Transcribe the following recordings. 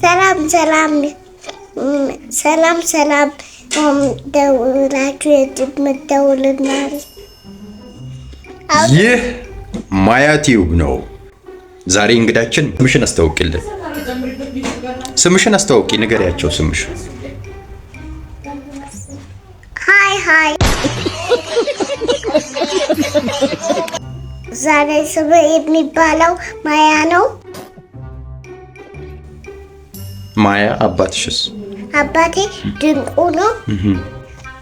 ሰላም ሰላም ሰላም ሰላም ደውላችሁ የምትደውልናል። ይህ ማያ ቲዩብ ነው። ዛሬ እንግዳችን ስምሽን አስተዋውቂልን። ስምሽን አስተዋውቂ፣ ንገሪያቸው ስምሽ። Hi hi። ዛሬ ስም የሚባለው ማያ ነው። ማያ። አባትሽስ? አባቴ ድንቁ ነው።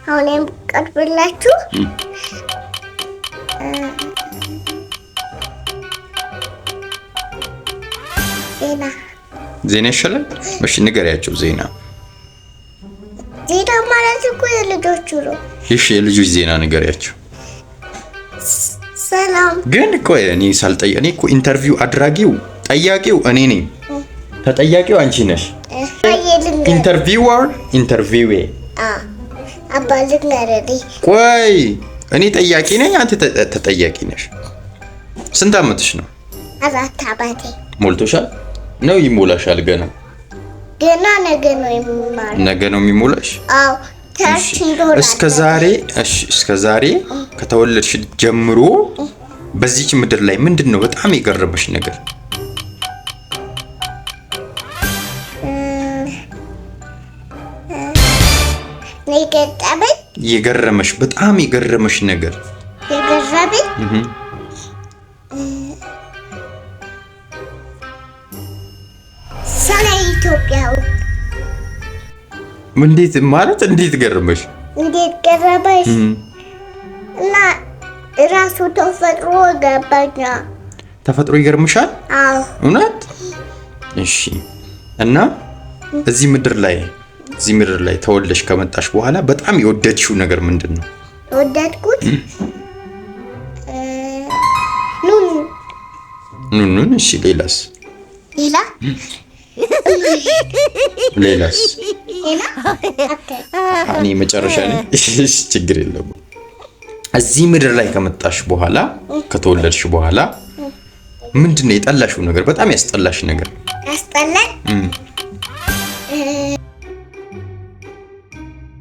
አሁን የምቀርብላችሁ ዜና። ዜና ይሻላል። እሺ ንገሪያቸው ዜና። ዜና ማለት እኮ የልጆቹ ነው። እሺ የልጆች ዜና ንገሪያቸው። ሰላም። ግን ቆይ እኔ ሳልጠይቅ፣ እኔ እኮ interview አድራጊው ጠያቂው እኔ ነኝ፣ ተጠያቂው አንቺ ነሽ። Interviewer, interviewee። አባ ልንገርህ። ቆይ እኔ ጠያቂ ነኝ፣ አንተ ተጠያቂ ነሽ። ስንት ዓመትሽ ነው? 4 ዓመቴ። ሞልቶሻል ነው ይሞላሻል? ገና ገና ነገ ነው የሚሞላው። ነገ ነው የሚሞላሽ? አዎ። እስከ ዛሬ እሺ፣ እስከ ዛሬ ከተወለድሽ ጀምሮ በዚች ምድር ላይ ምንድን ነው በጣም የገረመሽ ነገር? የገረመሽ በጣም የገረመሽ ነገር። የገረመኝ ስለ ኢትዮጵያ። እንዴት ማለት እንዴት ገረመሽ? እንዴት ገረመሽ? እና ራሱ ተፈጥሮ ገባኛ። ተፈጥሮ ይገርምሻል? አዎ። እውነት? እሺ። እና እዚህ ምድር ላይ ተወልደሽ ከመጣሽ በኋላ በጣም የወደድሽው ነገር ምንድን ነው? የወደድኩት ኑኑ። ኑኑን። እሺ፣ ሌላስ? ሌላ ሌላስ? ሌላ እኔ መጨረሻ ነኝ። እሺ፣ ችግር የለውም። እዚህ ምድር ላይ ከመጣሽ በኋላ፣ ከተወለድሽ በኋላ ምንድን ነው የጠላሽው ነገር? በጣም ያስጠላሽ ነገር? ያስጠላኝ